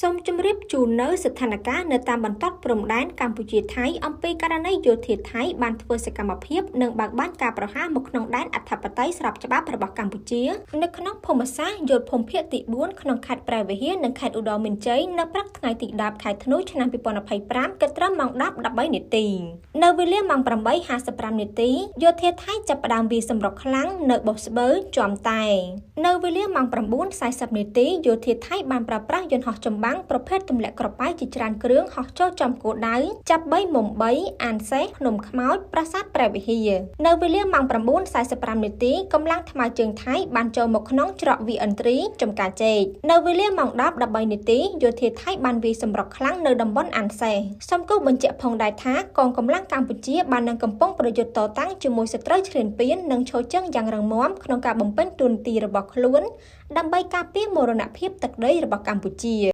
សូមជម្រាបជូននៅស្ថានភាពនៅតាមបន្ទាត់ព្រំដែនកម្ពុជាថៃអំពីករណីយោធាថៃបានធ្វើសកម្មភាពនិងបើកបាញ់ការប្រហារមកក្នុងដែនអធិបតេយ្យស្របច្បាប់របស់កម្ពុជានៅក្នុងភូមិសាស្ត្រយោធភូមិភាគទី4ក្នុងខេត្តព្រះវិហារនិងខេត្តឧត្តរមានជ័យនៅព្រឹកថ្ងៃទី10ខែធ្នូឆ្នាំ2025គិតត្រឹមម៉ោង10:13នាទីនៅវេលាម៉ោង8:55នាទីយោធាថៃចាប់ផ្ដើមវាយសម្រុកខ្លាំងនៅបុស្បូវជាំតែនៅវេលាម៉ោង9:40នាទីយោធាថៃបានប្រើប្រាស់យន្តហោះចម្បាំងប្រភេទទម្លាក់ក្រប៉ៅជាច្រើនគ្រឿងហោះចូលចំគោលដៅចាប់3មុំ3អានសេះភ្នំខ្មោចប្រាសាទព្រះវិហារនៅវេលាម៉ោង9:45នាទីកម្លាំងថ្មើរជើងថៃបានចូលមកក្នុងច្រកវាឥន្ទ្រីចំការចេកនៅវេលាម៉ោង10:13នាទីយោធាថៃបានវាយសម្រុកខ្លាំងនៅតំបន់អានសេះសូមគូបញ្ជាក់ផងដែរថាកងកម្លាំងកម្ពុជាបាននឹងកំពុងប្រយុទ្ធតតាំងជាមួយសត្រូវឈ្លានពាននិងឈរជើងយ៉ាងរឹងមាំក្នុងការបំពេញតួនាទីរបស់ខ្លួនដើម្បីការពារមរណភាពទឹកដីរបស់កម្ពុជា។